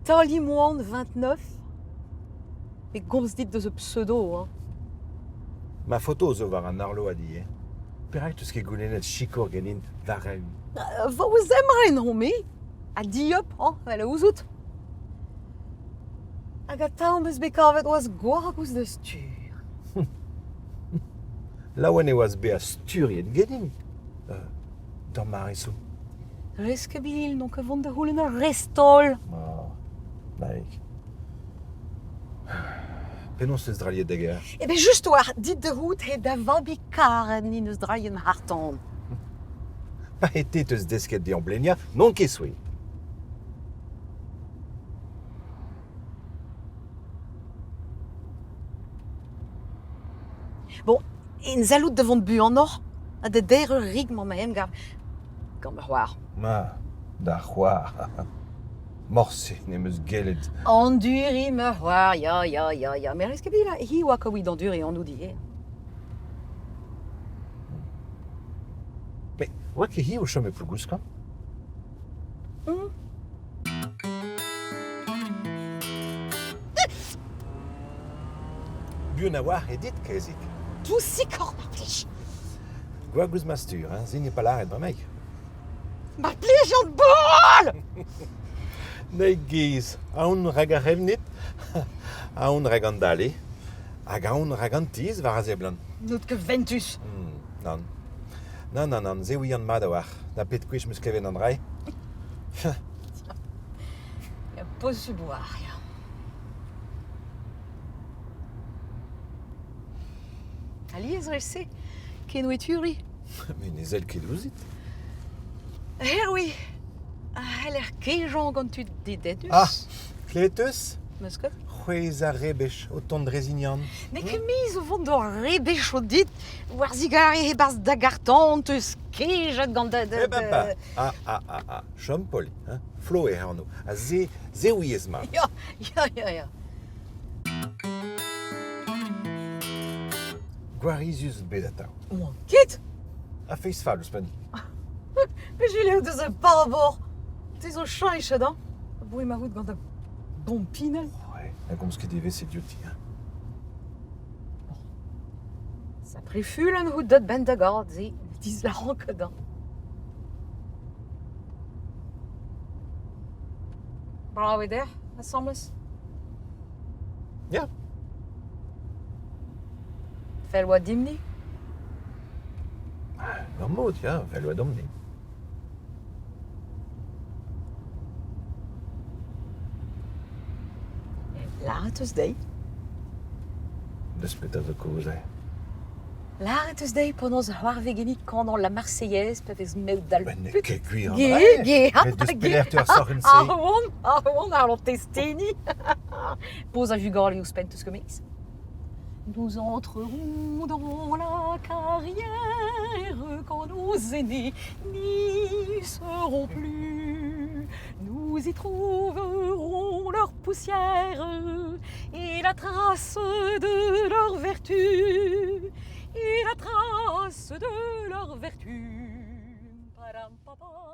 Talimoan 29 Me gomz dit deus ur pseudo, hein. Ma foto zo war an arload ivez. Perak 'teus ket goulennet sikour ganin war-eeun? Vaouez emren on-me, ha dieub, hañ, evel a ouzout. Hag atav 'm eus bet kavet 'oas gwag ouzh da stur. Laouen e oas bezañ sturiet ganin d'ar mare-se. Rez ket bil, n'on ket vont da c'houlenn ur restaol. Oh, Naig. Penaos 'teus drailhet da gêr? Eh ben just war, dit da c'hoût he da vabig karet ni 'neus drailhet ma c'harr-tan. Pa ete 'teus desket dezhañ bleniañ, n'on ket souezhet. Bon, en salud da vont buanoc'h ha da deir eur rik 'mañ ma emgav gant ma c'hoar. Ma, da c'hoar. Morse n'em eus gellet. Anduriñ ma c'hoar, ya, ya, ya, ya. Met rez ket bil, hi oa kaouit anduriñ anv dit. Mais oa ket hi o chom e Plougouskant? Buan a-walc'h eo dit, kaezig. Dousikoc'h, mar plij. Gwag ouzh ma stur, hein, se n'eo pa lâret bremaik. Mar plij, an bol! Naig gaezh, aon rak ar c'hevnid, aon rak an dale, hag aon rak an tizh war a seblant. N'out ket ventus. Nann. Nann, nann, nann, se ouian mat a-walc'h. Na pet gwech 'm eus klevet an dra-se. Ya, posubl oar, ya. Alies rez-se, kenweturiñ. Mais ne sell ket ouzhit. Herwi, a c'heller kejañ gant tud dedennus. Ah, klevet 'teus? 'Meus ket. C'hwezh ar rebech o tont dre Zignan. N'eo ket me zo vont d'hor rebech dit war zigarez e-barzh da garr-tan 'teus kejet gant da... Eh ben pas. Ah, ah, ah, ah. Chom poli, hein. Flo eo anv. Ha se, se ouiez mat. Ya, ya, ya, ya. Gwarizius bet atav. Oan ket. Ha feiz fall ouzhpenn. Pejuil eo deus ur pabor. Te zo cheñchet, hein. Aboue ma out gant da bompinell. Ouais, na gomz ket evel-se diouti, hein. Sapre fulenn out deut 'benn da gad se, dislâran ket hañ. Brav eo deoc'h asambles? Ya. Fell 'oa dimp-ni? Ur mod, ya, fell 'oa deomp-ni. Lâret 'teus dezhi? Deus petra zo kaoz aze? Lâret 'teus dezhi penaos e c'hoarvez ganit kanañ La Marseillaise pa vez mev dal Ben n'eo ket gwir an Ge, dra-se. ge, Met deus ge. pelec'h teu ar sorc'henn-se? Ar oan, ar oan ar testeni. Poz a vugale ouzhpenn 'teus ket mez. Nous entrerons dans la carrière quand nos aînés n'y seront plus. Nous y trouverons leur poussière et la trace de leur vertu. Et la trace de leur vertu. Param, papa.